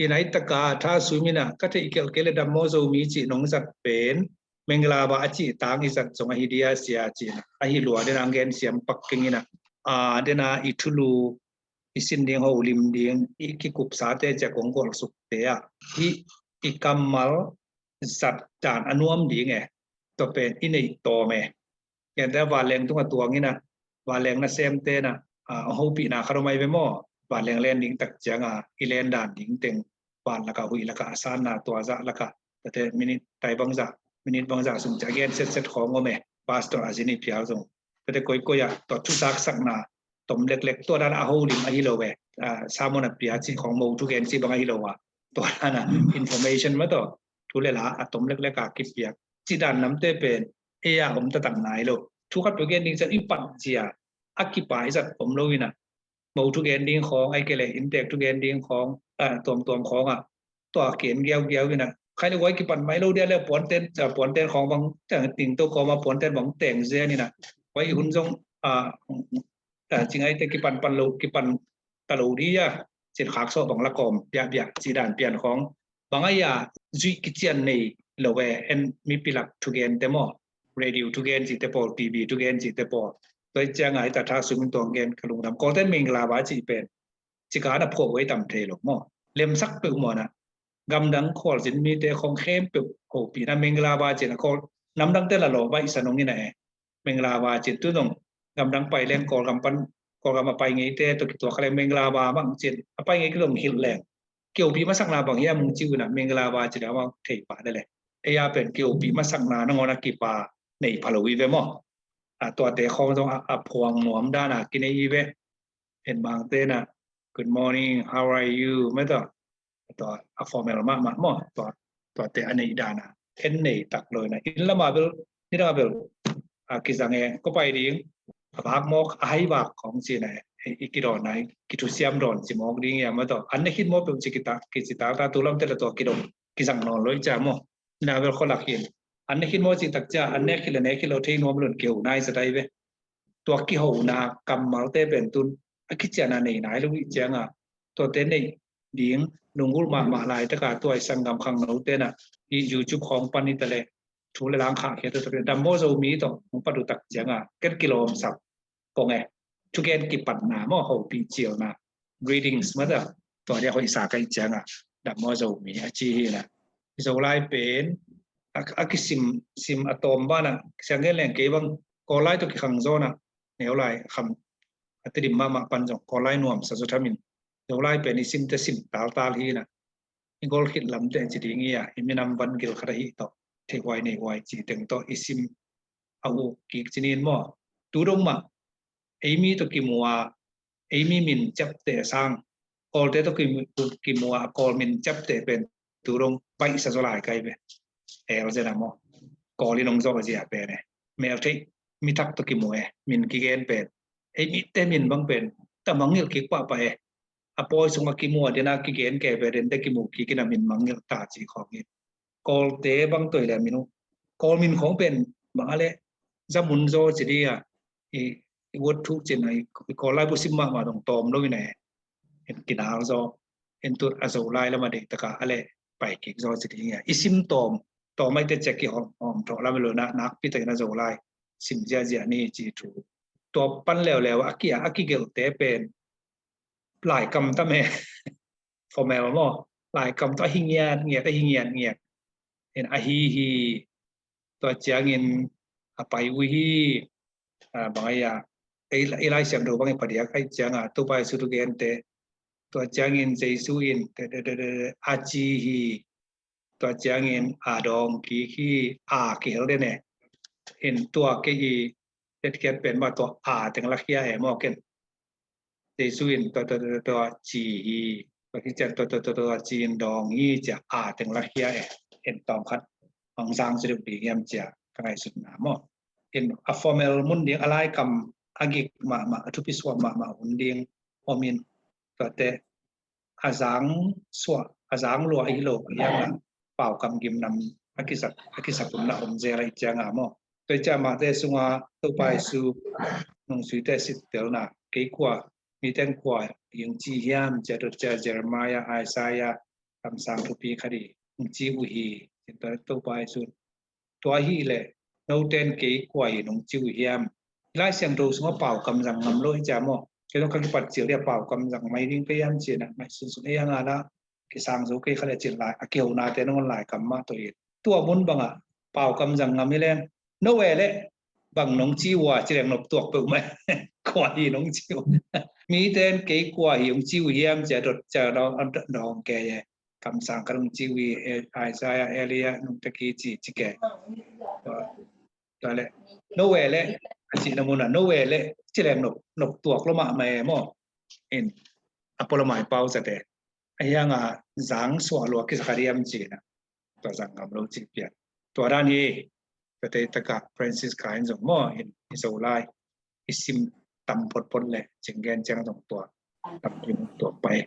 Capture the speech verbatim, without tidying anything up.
i nai taka tha sum ina ka theih kelh kei le Dammo Zomi cih nong zat pen Mengla ba a cih tang i zat zong ahi dia sia cih ina ahi lua den ang gen siam pak keng ina a dena i thulu i sin ding ho lim ding i kikupsate cia kong gualsukte ah hih i kammal zat dan a nuam ding e. Tua pen i neih tawm e. Kente vanleng tunga tuang ina vanleng nasemte na a hopihna khat om ai ve maw? Vanleng len ding tak cianga i len dan ding teng van laka huih laka a sanna tua zah laka tate minit tai bangzah minit bangzah sung cia gen setset khawng om e. Pastor a zin i pial zong tate koikoi ah tua thusaksakna tom leklek tua dan a holim ahi lo e. Sermon a pia ci khawng mo thugen ci bang ahi lo a tua dan a information ma tawh thu le la a tom leklek a kipiak ci dan namte pen ei a om tatak nai lo. Thu khat peuh gen ding cian i pat cia a kipa i zat om lo ina mo thugen ding khawng ai kei le inntek thugen ding khawng tuamtuam khawng ah tua ken giaugiau ina khai le uai kipan mai lo dia le puanten puanten khawng bang ting to kawma puanten bang teng zen ina uai i hun zong cingaite kipan pan lo kipan ta lo dia cin khak sawh bang la kawm piahpiah ci dan pian khawng bang ai a zuih kician nei lo e. En mipilak thugen te maw? Radio thugen cite pawl, TV thugen cite pawl. Tua i cianga i ta tha sum in tuang gen ka lungdam. Kawlten Mengla ba cih pen cika na phuah uai tam thei lo maw? Lemsak peuh maw na gamdang khualzin mite khawng khempeuh hopihna Mengla ba cih na khawl namdangte la lawh baihsa nong ina e. Mengla ba cih tu zong gamdang pai leng Kawlgam pan Kawlgam a pai ngeite tua kituak kha leng Mengla ba mang cih a pai ngei ki zong hilh leng kiopih masakna bang hiam mung ciu ina Mengla ba cih le amau thei pah le le. Ei a pen kiopih masakna nangawn a kipa nei pha lo i ve maw? A tuate khawng zong a phuang nuam dana kinei i ve. En bangte na good morning, how are you? Meta tua a formal mahmah maw? Tua tuate a neih dana en nei tak lo ina inn lama bel nidang a bel a kizang e ko pai ding a vak mawk a hai vak khawng cina i kidawn na i kithusiam dawn ci mawk ding ia maw tawh an ne khit maw peuh ci kitak kici takta tu lamte la tua kidong kizang nawn lo i cia maw? Ina bel kholak hin an ne khit maw ci tak cia an ne khit la ne khit lo thei nuam lon kiho nai sa dai ve. Tua kihona kammalte pen tun a kiciana nei nai lo i cianga tuate nei ding lunggulh mahmah laitaka tua i sanggam khangno tena i YouTube khawng pan i tale thu le lang khahkhia tua tua Dammo Zomi tawh hong patu tak cianga ken kilawmsak kong e. Thugen kipatna maw hopih cilna greetings mata tua dia hoihsa kai cianga Dammo Zomi a ci hi na. Zolai pen a kisim sim a tawm bana siang gen leng kei bang Kawllai tawh kikhang zawna neulai kham a tidim mahmah pan zong Kawllai nuamsa zaw thamin Zolai pen i simte sim taltal hi na. I gol khit lamte ci ding ia i minam van gil khat ahi tawh theihhuai neihuai ci teng tawh i sim a uk kik cinin maw? Tu dong mah eimi tawh kimu a eimi min ciapte sang Kawlte tawh kimu a Kawl min ciapte pen tu dong baihsa zaw lai kai ve. El zena maw? Kawl in hong zawh zia pen e. Mel theih mitak tawh kimu e min kigen pen eimite min bang pen ta mangngilh kik pahpah e. A pawi sung a kimu a dena kigen ke ve dente kimu kik in a min mangngilh ta ci khawng in Kawlte bang toi le min uh Kawl min khawng pen bang a le zamun zaw ci dia i i uat thuk cin a i Kawllai bu sim mahmah dong tawm lo in a en kinal zaw en tut a Zolai lama deihtaka a le pai kik zaw ci ding ia i sim tawm tawm aite cia kihawm hawm thawh lam lo na nakpi takin a Zolai sim ziahziah ni ci thu. Tua pan leuleu a kia a kigelhte pen laikam tam e. Formal maw? Laikam tawh a hi ngiat ngiat a hi ngiat ngiat in a hi hi. Tua ciangin a pai uh hi. Bang a ia ei lai siangtho bangin padiak aih cianga Topa Jesu thugente tua ciangin Jesu in a ci hi. Tua ciangin a dawng kik hi. A kihel den e. In tua kei hi. Tetkhiat pen mah tua a teng lakhia e maw ken. Jesu in tua tua tua tua ci hi. Tua kician tua tua tua tua ci in dawng hi cia a teng lakhia e. In tawm khat hong zang ci deuh ding hiam cia ka ngaihsutna maw? In a formal mun ding a laikam a gik mahmah a thupi suah mahmah hun ding om in tuate a zang suah a zang lua ahi lo hiangah paukam gimnam a kisap a kisap hun na om zel ahi cianga maw? Tua i ciamahte sunga Topa Jesu nungsuite sittelna kei kua miten kua hing ci hiam cia dot cia Jeremiah, Isaiah, kamsang thupi khat hi, hong ci uh hi, ci-in tua Topa Jesuh in. Tua ahih leh note'n kei kua hi nong ci uh hiam? Lai Siangtho sungah pau kam zang ngam lo hi cia maw. Kei zong ka kipat cil dia pau kam zang mai ding ka hiam ci-in ah, ngaihsun sun ei hang a la kisang zo kei kha leh ci-in lai, a kiho nate nangawn lai kam mah tawh hi. Tua mun bangah pau kam zang ngam hi leng, no e leh bang nong ci uh a ci leng nop tuak peuhmah. Kua hi nong ci uh. Mite'n kei kua hi hong ci uh hiam cia dot cia dawng, dawng kei e. Kamsang khat hong ci uh hi, Isaiah, Elijah, nungta kici ci kei. Tua leh no e leh, a cihna mun ah no e leh ci leng nop, nop tuak lua mahmah e maw. In, a pawlamai pau zate, ahi hang a zang suah lua kisa kha diam ci-in ah, tua zang ngam lo ci pian. Tua dan hi. Tua tei takah Francis Kha in zong maw, in i Zolai i sim tam photphot leh cing gen ciang zong tua tam kim tua pai.